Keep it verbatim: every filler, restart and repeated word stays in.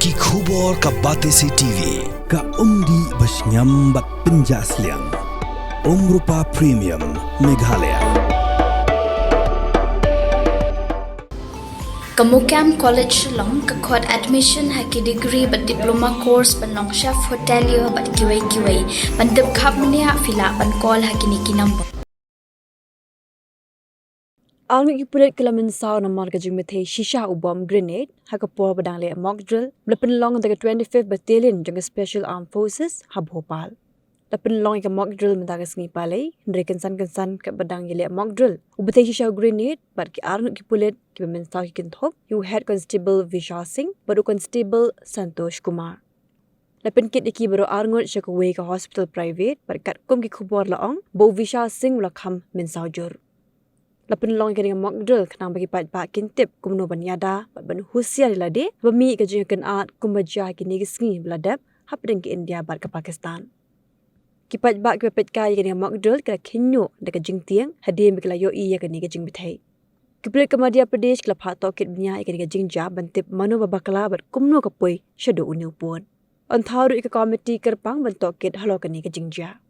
Ki khubor ka Batesi T V, ka umdih ba shngiam bad pynjah sliang. Umrupa Premium, Meghalaya. Ka MOKAM College Shillong ka khot admission ha ki degree bad diploma course ban long chef hotelier bad kiwei kiwei. Ban tip khapmeniah phi lah ban call ha kine ki number. Arngut ki pulit ki la mynsaw namar ka jingbthei shisha u bom grenade ha ka por ba dang leh mock drill ba la pynlong da ka twenty-fifth Battalion jong ka Special Armed Forces ha Bhopal. La pynlong ïa ka mock drill mynta ka sngi Palei, hynrei kynsan kynsan katba dang ïaleh mock drill, u bthei shisha u grenade bad ki arngut ki pulit kiba mynsaw ki kynthup ïa u Head Constable Vishal Singh bad u Constable Santosh Kumar. La pynkit ïa ki baroh arngut sha kawei ka hospital private bad katkum ki khubor la ong ba u Vishal Singh u la kham mynsaw jur. La pynlong ïa kane ka mock drill khnang ba ki paidbah kin tip kumno ban ïada bad ban husiar ïa lade ba mih ka jingïakynad kumba jia ha kine ki sngi ba la dep hapdeng ka India bad ka Pakistan. Ki paidbah kiba peit kai ïa kane ka mock drill ki la kheiññuh da ka jingtieng hadien ba ki la ïohi ïa kane ka jingbthei. Ki pulit ka Madhya Pradesh ki la phah tohkit bniah ïa kane ka jingjia ban tip mano ba bakla bad kumno ka poi shaduh une u pud. Yn thaw ruh ïa ka komiti kyrpang ban tohkit halor kane ka jingjia.